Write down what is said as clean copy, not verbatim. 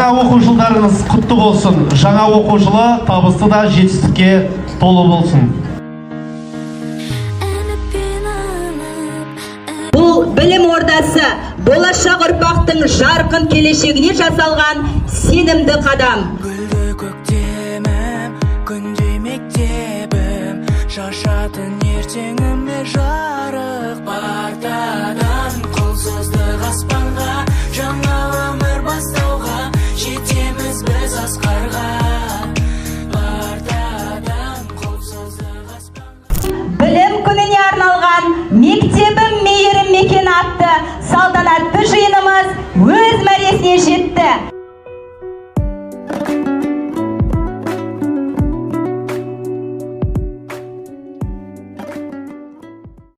Жаңа оқу жылдарыңыз құтты болсын. Жаңа оқу жылы табысты да жетістікке толы болсын. Әліппені алып. Бұл білім ордасы – болашақ ұрпақтың жарқын келешегіне жасалған сенімді қадам. Гүлді көктемім, күндей мектебім, шашатын ертеңіме жарық. Партадан қол создық аспанға, жаңа өмір бастауға, жетеміз біз асқарға. Партадан қол создық аспанға. Білім күніне арналған «Мектебім – мейірім мекені» атты салтанатты жиынымыз өз мәресіне жетті.